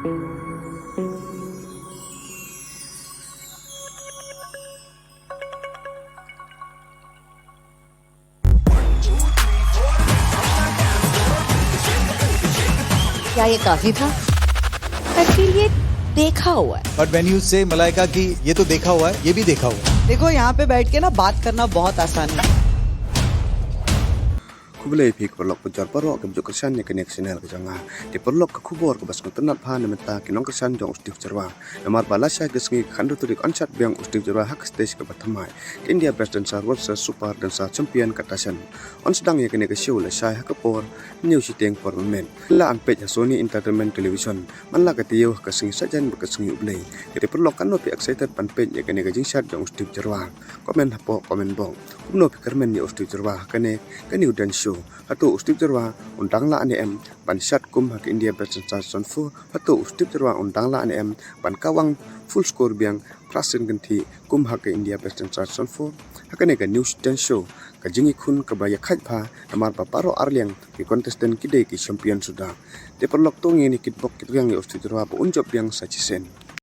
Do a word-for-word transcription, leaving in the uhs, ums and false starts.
क्या ये काफी था? I feel ये देखा हुआ है। But when you say, मलाइका, कि ये तो देखा हुआ है, ये भी देखा हुआ है। देखो, यहाँ पे बैठ के ना बात करना बहुत आसान है। Khublei phi ki paralok bajor baroh kiba ju kyrshan ïa kane ka channel ka jong nga. Te paralok, ka khubor kaba sngewtynnat bha na mynta, ki nongkyrshan jong u Steve Jyrwa. Namar ba lashai ka sngi ka khathynriew tarik yn shad biang u Steve Jyrwa ha ka stage kaba thymmai, ka India Best Dancer versus Super Dancer Champion ka Tashan. Yn sdang ïa kane ka show lashai ha ka por hynñiew shiteng por mynmiet. Lah ban peit ha Sony Entertainment Television man la ka taïew ha ka sngi Saitjaiñ bad ka sngi U Blei. Te paralok, katno phi excited ban peit ïa kane ka jingshad jong u Steve Jyrwa? Comment hapoh comment box. Kumno phi kyrmen ïa u Steve Jyrwa ha kane ka new dance show? Hato u Steve Jyrwa un dang lah ne em ban shad kum ha ka India Best Dancer Season four? Hato u Steve Jyrwa un dang lah ne em ban kawang full score biang phra sien kynthih kum ha ka India Best Dancer Season four? Ha kane ka new dance show, ka jingïakhun kaba ïakhaid bha, namar ba baroh arliang ki contestant ki dei ki champion suda. Te paralok, to ngin ïa kitbok kitrwiang ïa u Steve Jyrwa ba un jop biang sa shisien.